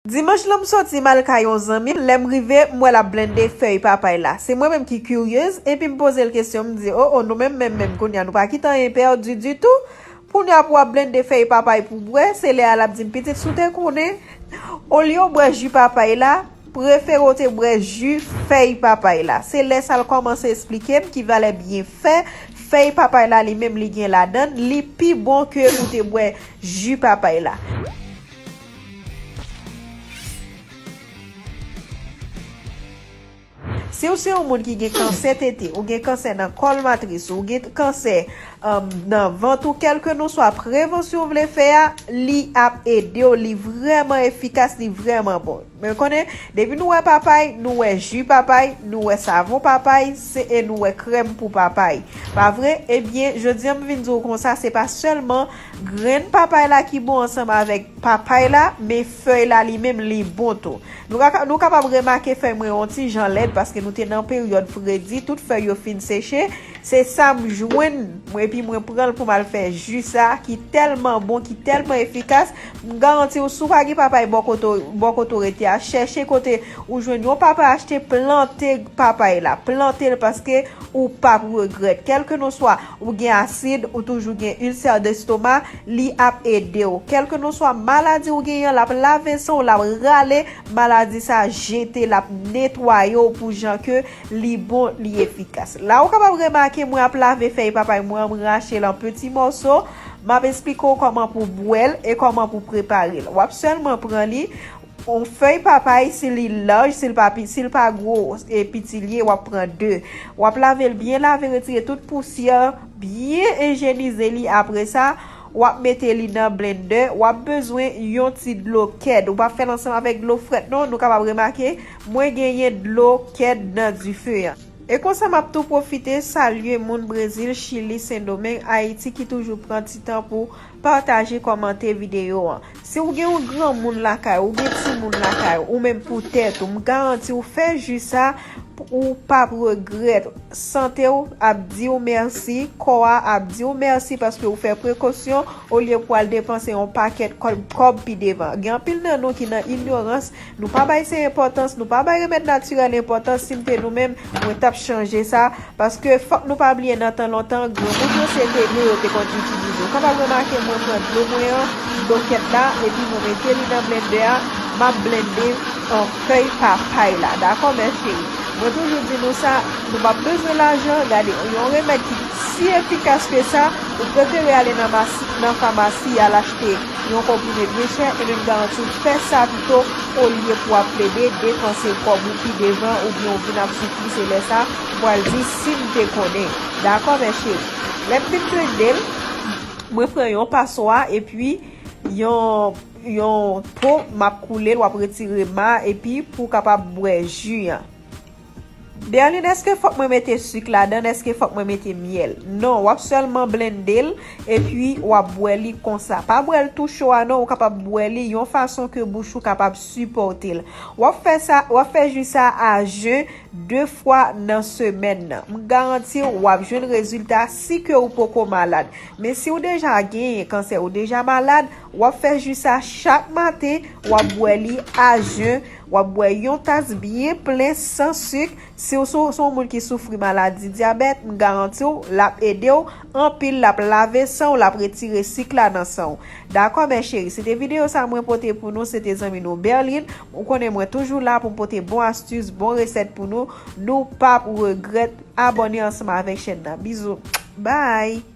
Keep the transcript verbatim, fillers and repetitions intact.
Dimanch lan m soti m al kay yon zanmi m, lè m rive m wè l ap blende fèy papay la. Se mwen menm ki kiryez, epi m poze l kesyon, m di, o o, nou menm menm menm kounye a nou pa kite anyen pèdi ditou. Kounye a pou w ap blende fèy papay pou bwè, se lè a l ap di m, pitit, si w te konnen, olye w bwè ji papay la, prefere w te bwè ji fèy papay la. Se lè sa l kòmanse esplike m ki valè byenfè fèy papay la li menm li gen ladan l, li pi bon ke ou te bwè ji papay la. Si w se yon moun ki gen kansè tete, ou gen kansè nan kòl matris, ou gen kansè um, nan vant ou, kèlkeswa prevansyon w vle fè a, li ap ede w, li vrèman efikas, li vrèman bon. Men konnen, depi nou wè papay, nou wè ji papay, nou wè savon papay, se, e nou wè krèm pou papay. Pa vre? Ebyen, jodi a m vin di w konsa, se pa sèlman grenn papay la ki bon ansanm avèk papay la, men fèy la li menm li bon tou. Nou ka, nou kapab remake fèy mwen yon ti jan lèd paske nou te nan peryòd fredi, tout fèy yo fin seche. Se sa m jwenn, mwen, epi mwen pran l pou m al fè ji sa ki tèlman bon, ki tèlman efikas. M garanti w, si w pa gen papay bò kote w, bò kote w rete a, chèche kote ou jwenn yon papay achte, plante papay la. Plante l paske ou p ap regrèt. Kèlkeswa ou gen asid, ou toujou gen ilsè destoma, li ap ede w. Kèlkeswa maladi ou genyen, l ap lave san w, l ap rale maladi sa, jete, l ap netwaye w pou jan ke li bon, li efikas. La ou kapab remake mwen ap lave fèy papay mwen an, m rache l an peti mòso, m ap esplike w kòman pou bwè l e kòman pou prepare l. W ap sèlman pran li, yon fèy papay, si li laj, si l pa pi, si l pa gwo, e piti l ye, w ap pran de. W ap lave l byen lave, retire tout pousyè, byen ijyenize li. Apre sa, w ap mete li nan blendè. W ap bezwen yon ti dlo kèd. Ou p ap fè l ansanm avèk dlo frèt non. Nou kapab remake, mwen genyen dlo kèd nan dife an. E konsa m ap tou pwofite salye moun Brezil, Chili, Sendomeng, Ayiti ki toujou pran ti tan pou pataje, kòmante videyo an. Si w gen yon granmoun lakay ou, ou gen timoun lakay ou, ou menm pou tèt ou, m garanti w fè ji sa, ou p ap regrèt. Sante w ap di w mèsi, kò a ap di w mèsi paske w fè prekosyon olye pou al depanse yon pakèt kòb, kòb pi devan. Gen anpil nan nou ki nan inyorans, nou pa bay se enpòtans, nou pa bay remèd natirèl enpòtans. Si m te nou menm, mwen t ap chanje sa, paske fòk nou pa bliye nan tan lontan, granmoun yo se te dlo yo te konn itilize. Ou kapab remake mwen pran dlo mwen an, dlo kèd la, epi mwen mete li nan blendè a, m ap blende, euh, fèy papay la. Dakò, mè cheri? Mwen toujou di nou sa, nou p ap bezwen lajan. Gade, yon remèd ki si efikas ke sa, ou prefere ale nan masi-, nan famasi, al achte yon konprime byen chè, e men m garanti w fè sa pito, olye pou w ap plede depanse kòb ou pi devan, oubyen w vin ap soufri, se lè sa, ou pral di, "Si m te konnen." Dakò, mè cheri? Lè m fin blende l, mwen pran yon paswa, epi yon, yon po, m ap koule l, w ap retire ma, epi pou w kapab bwè ji an. Berline, èske fòk mwen mete sik ladan l? Èske fòk mwen mete myèl? Non, w ap sèlman blende l, epi w ap bwè li konsa. Pa bwè l tou cho a non, ou kapab bwè li yon fason ke bouch ou kapab sipòte l. W ap fè sa, w ap fè ji sa a jen de fwa nan semèn nan. M garanti w, w ap jwenn rezilta si ke ou poko malad. Men si w deja genyen kansè, ou deja malad, w ap fè ji sa chak maten, w ap bwè li a jen, w ap bwè yon tas byen plen san sik. Si w se, se yon moun ki soufri maladi dyabèt, m garanti w, l ap ede w anpil, l ap lave san w, l ap retire sik la nan san w. Dakò, mè cheri, se te videyo sa mwen pote pou nou, se te zanmi nou Berline. Ou konnen mwen toujou la pou m pote bon astis, bon resèt pou nou. Nou p ap regrèt. Abòne ansanm avèk chèn nan. Bizou. Bye!